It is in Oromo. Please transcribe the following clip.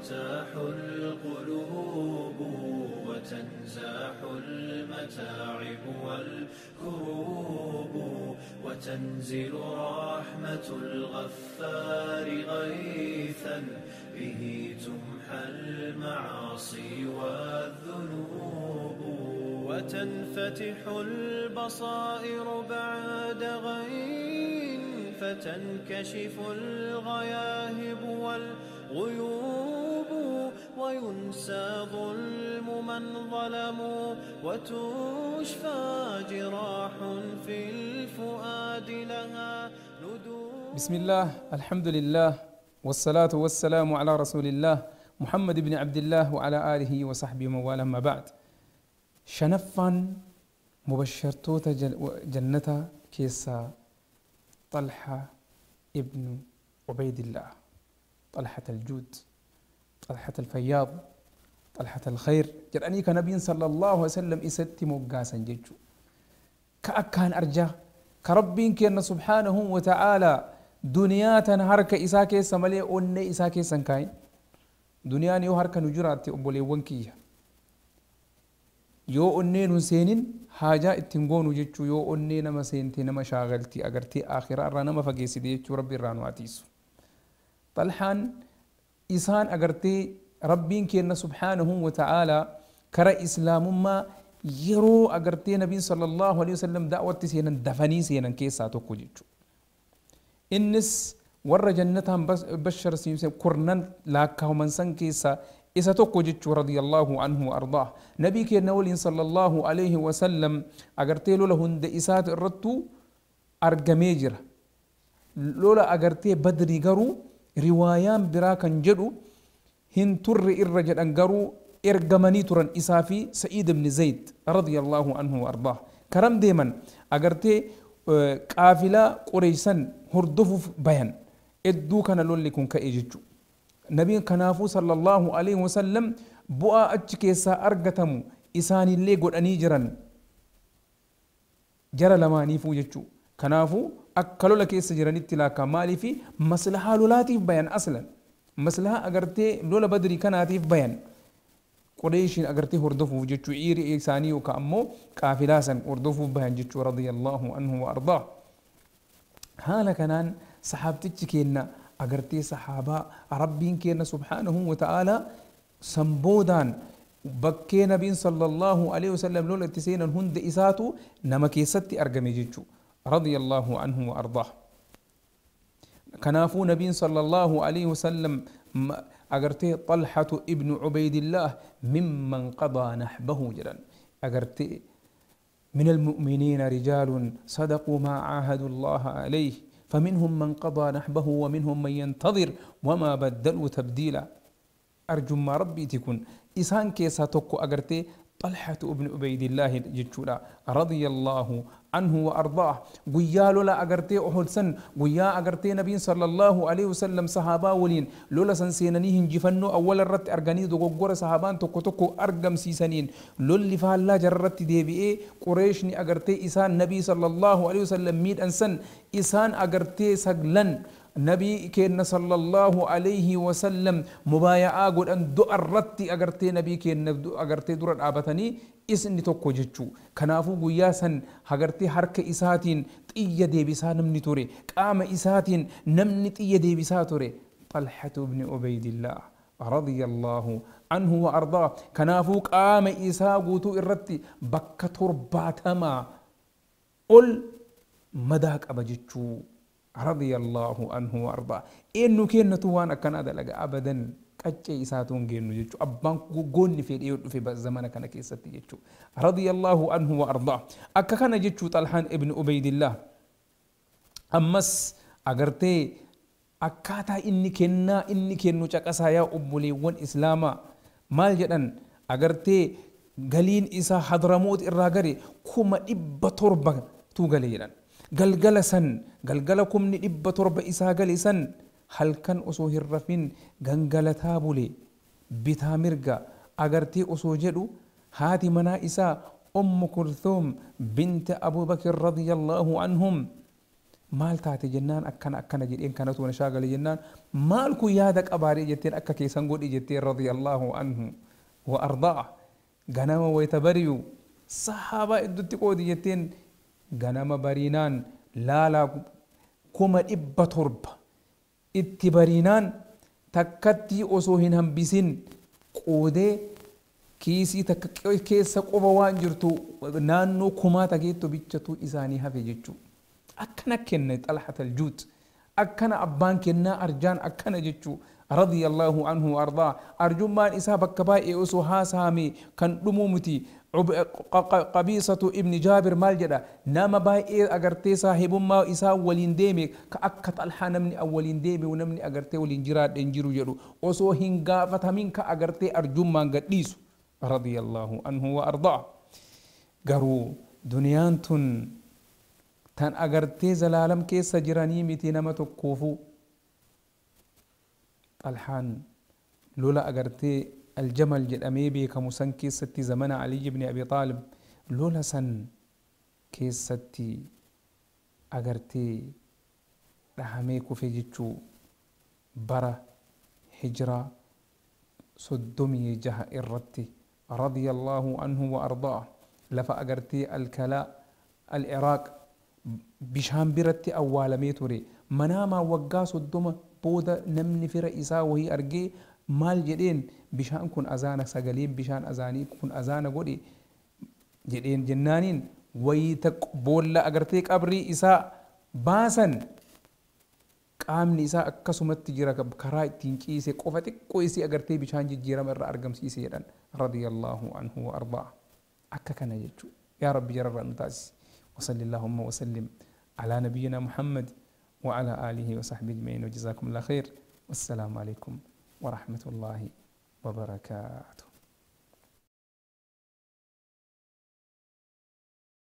ترتاح القلوب وتنزاح المتاعب والكروب وتنزل رحمة الغفار غيثا به تمحى المعاصي والذنوب وتنفتح البصائر بعد غين فتنكشف الغياهب والغيوب وينسى ظلم من ظلموا وتشفى جراح في الفؤاد لها ندوب. بسم الله، الحمد لله، والصلاة والسلام على رسول الله محمد بن عبد الله وعلى آله وصحبه ومن والاه، ما بعد. شنفا مبشرتوتا جنة كيسا طلحة ابن عبيد الله، طلحة الجود، طلحة الفياض، طلحة الخير. جرأني كنبي صلى الله عليه وسلم إستي مقاسا جيجو كأكان أرجع كربين كأن سبحانه وتعالى دنيا هرك إسا كيسا ملي أني إسا كيسا كاين دنيا نيو هرك نجراتي أبولي ونكيه yoo onnee nun seenin haajaa ittiin goonu jechuu, yoo onnee nama seente nama shaagalti agartee akhiraa irraa nama fageessite jechuu. Rabbi irraa nu atiisu. Xalhaan isaan agartee rabbiin kenna subhaanahu wa ta'aalaa kara islaamummaa yeroo agartee nabiin sallallahu alaihi wasallam da'watti seenan dafanii seenan keessaa tokko jechuu. Innis warra jannataan bashar siimse kurnan laakkaa'uman san keessaa isa tokko jechuu, radiyallahu anhu wa ardaah. Nabii keenya waliin sallallahu alaihi wasallam agartee lola hunda isaatu irrattuu argamee jira. Lola agartee Badrii garuu riwaayaan biraa kan jedhu hin turre irra jedhan, garuu ergamanii turan isaa fi Sa'iid ibn Zayd radiyallahu anhu wa ardaah. Karam deeman agartee qaafilaa Qureeysan hordofuuf bayan. Iddoo kana lolli kun ka'e jechuu. Nabiin kanaafuu sallallahu alaihi wasallam bu'aa achi keessaa argatamu isaanillee godhanii jiran jara lamaaniifuu jechuu. Kanaafuu akka lola keessa jiranitti laakkaa maaliifi maslahaa lolaatiif bayan, aslan maslahaa agartee lola Badrii kanaatiif bayan, Qureeshiin agartee hordofuuf jechuu, ciirii isaanii yookaan ammoo qaafilaa san hordofuuf bayan jechuu, radiyallahu anhu wa ardaa. Haala kanaan saxaabtichi keenna agartee saxaabaa rabbiin keenna subhaanahu wa ta'aalaa sanboodaan bakkee nabiin sallallahu alaihi wasallam lola itti seenan hunda isaatu nama keessatti argame jechuu, radiyallahu anhu wa ardaa. Kanaafuu nabiin sallallahu alaihi wasallam agartee Xalhatu ibnu Ubaydillah mimman qadaa nahbahu jedhan agartee. من المؤمنين رجال صدقوا ما عاهدوا الله عليه فمنهم من قضى نحبه ومنهم من ينتظر وما بدلوا تبديلا. أرجو ما ربي تكون إسان كيسا توكو أغرتي طلحة ابن عبيد الله جتشولا رضي الله عنه وأرضاه. قيا لولا أغرتي أحد سن قيا أغرتي نبي صلى الله عليه وسلم صحابة ولين لولا سن سينانيهن جفنو أول الرت أرغاني دوغور صحابان توكو توكو أرغم سيسانين لولي فالله جرت دي بي إيه قريشني أغرتي إسان نبي صلى الله عليه وسلم ميد أنسن إسان أغرتي سغلن نبي كينا صلى الله عليه وسلم مبايعة قد أن دؤرتي أغرتي نبي كينا أغرتي درر آبتني إسني توكو جتشو. كنافو قياسا هغرتي حركة إساتين تيا دي بسا نمني توري قام إساتين نمني تيا دي بسا توري طلحة بن عبيد الله رضي الله عنه وأرضاه. كنافو قام إسا قوتو إرتي بكة ترباتما قل مداك أبجتشو رضي الله عنه وأرضاه. إنه كأنه توانا كان هذا لقى أبدا قتشي إساتون جنو جتشو أبان جوني في الإيود في زمان كان كيستي جتشو رضي الله عنه وأرضاه. أكا كان جتشو طلحان ابن عبيد الله أمس أجرتي أكاتا إني كنا إني كنو شكاسا يا أبولي ون إسلاما مال جدًا أجرتي قلين إسا حضرموت الراجري كم إبتوربا توغليلا galgala san galgala kumni 700 isaa gale san halkan osoo hin rafin gangalataa bule bitaa mirga agartee osoo jedhu haati manaa isaa Ummu Kulthum binta Abu Bakr radiyallahu anhum Maal taate jennaan akkana akkana jedheen kanatu na shaagale jennaan maal kun yaada qabaaree jetteen akka keessan godhi jetteen radiyallahu anhu wa ardaa. Ganama wayita bari'u sahaabaa iddutti qoodi jetteen ganama bariinaan laalaa 700,000 itti bariinaan takkatti osoo hin hambisin qoodee kiisii takka keessa qofa waan jirtu naannoo kumaa tageettu bichatu isaanii hafe jechuu. Akkana kenne Xalhat aljuud, akkana abbaan kennaa arjaan akkana jechuu radiyallahu anhu ardaa. Arjummaan isaa bakka baay'ee osoo haasa'ame kan dhumuu miti. Qabiisatu ibni Jaabir maal jedha, nama baay'ee agartee saahibummaa isaa waliin deeme ka akka Xalhaa namni waliin deeme namni agartee waliin jiraadhe hin jiru jedhu osoo hin gaafatamin ka agartee arjummaan gadhiisu radiyallahu anhu wa ardaa. Garuu duniyaan tun tan agartee zalaalam keessa jiranii miti nama tokkoofu. Xalhaan lola agartee aljamal jedhamee beekamu san keessatti zamana Ali ibn Abi Taalib lola san keessatti agartee dhahamee kufe jechuu bara hijiraa 36 irratti radiyallahu anhu wa ardaa. Lafa agartee alkalaa al-Iraaq bishaan biratti awwaalamee ture. Manaamaa waggaa 30 booda namni fira isaa wahii argee maal jedheen bishaan kun azaana sagaleen bishaan azaanii kun azaana godhe jedheen jennaaniin wayita boolla agartee qabrii isaa baasan qaamni isaa akkasumatti jira karaa ittiin ciise qofa xiqqoo isii agartee bishaan jijjiirama irraa argamsiise jedhan radiyallahu anhu wa ardaa. Akka kana jechuu yaa rabbi jararraa nu taasisi. وصل اللهم وسلم على نبينا محمد وعلى آله وصحبه أجمعين وجزاكم الله خير والسلام عليكم ورحمة الله وبركاته.